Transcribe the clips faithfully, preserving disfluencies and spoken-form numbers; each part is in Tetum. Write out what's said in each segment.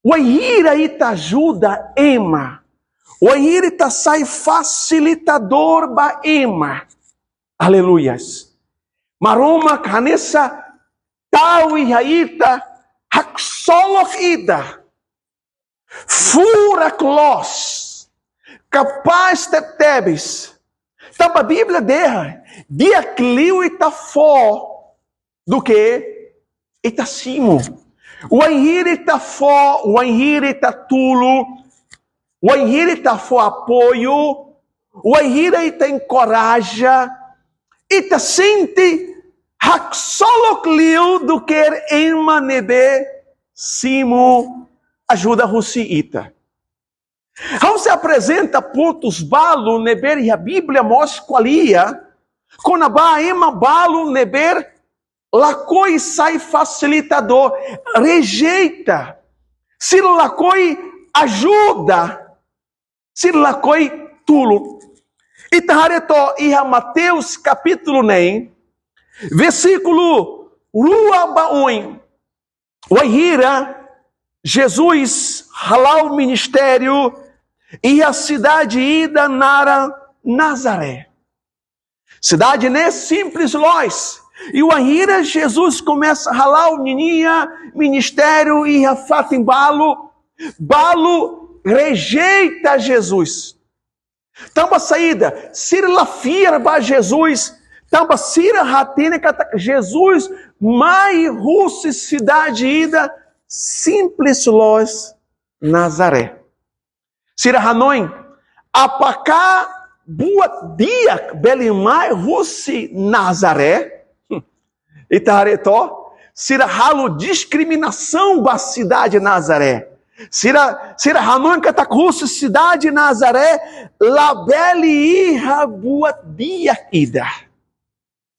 Wainhira ita ajuda ema, wainhira ita sai fasilitadór ba ema, aleluias, Maromak hanesan tau iha ita, haksolok ita, furak loos, kapás tebetebes. Tanba Bíblia dehan, di'ak liu ita fó duké ita simu. Wainhira ita fó, wainhira ita tulun, wainhira ita fó apoiu, wainhira ita enkoraja, ita sente haksolok liu duké ema ne'ebé simu ajuda husi ita. Ha'u sei aprezenta pontus balu ne'ebé iha Bíblia mós ko'alia kona-ba ema balu ne'ebé lakohi sai fasilitadór, rejeita, sira lakohi ajuda, sira lakohi tulun. Ita haree to'ok iha Mateus kapítulu neen, versíkulu rua ba oin. Wainhira Jesus hala'o ministériu iha sidade ida naran Nazaré. Sidade ne'e simples loos. I wainhira Jesus komesa hala'o ninia ministériu iha fatin balu, balu rejeita Jesus. Tanba saida? Sira la fiar ba Jesus. Tanba sira hatene katak Jesus mai husi sidade ida simples loos, Nazaré. Sira hanoin, apakah buat di'ak bele mai husi Nazaré? Ita haree to'ok, sira halo diskriminasaun ba sidade Nazaré. Sira, sira hanoin katak husi sidade Nazaré labele iha buat di'ak ida.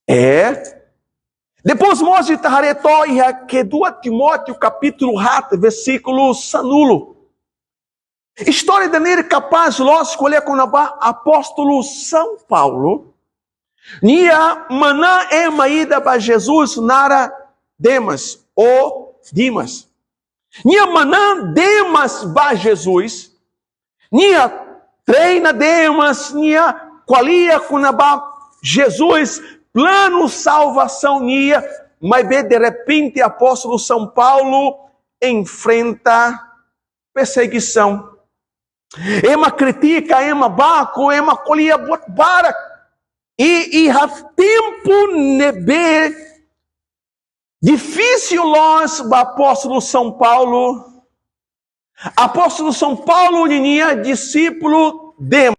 É. Depois mós ita haree to'ok iha kedua Timóteo kapítulu haat, versíkulu sanulu. Istória ida-ne'e kapás loos ko'alia kona-ba apóstolu São Paulo. Nia manán ema ida ba Jesus naran Demas ou Dimas. Nia manán Demas ba Jesus. Nia treina Demas, nia ko'alia kona-ba Jesus, planu salvasaun nian, maibé derrepente apóstolu São Paulo enfrenta persegisaun. Ema kritika, ema baku, ema ko'alia buat barak. I iha tempu ne'ebé difisil loos ba apóstolu São Paulo. Apóstolu São Paulo ninia dixípulu Demas.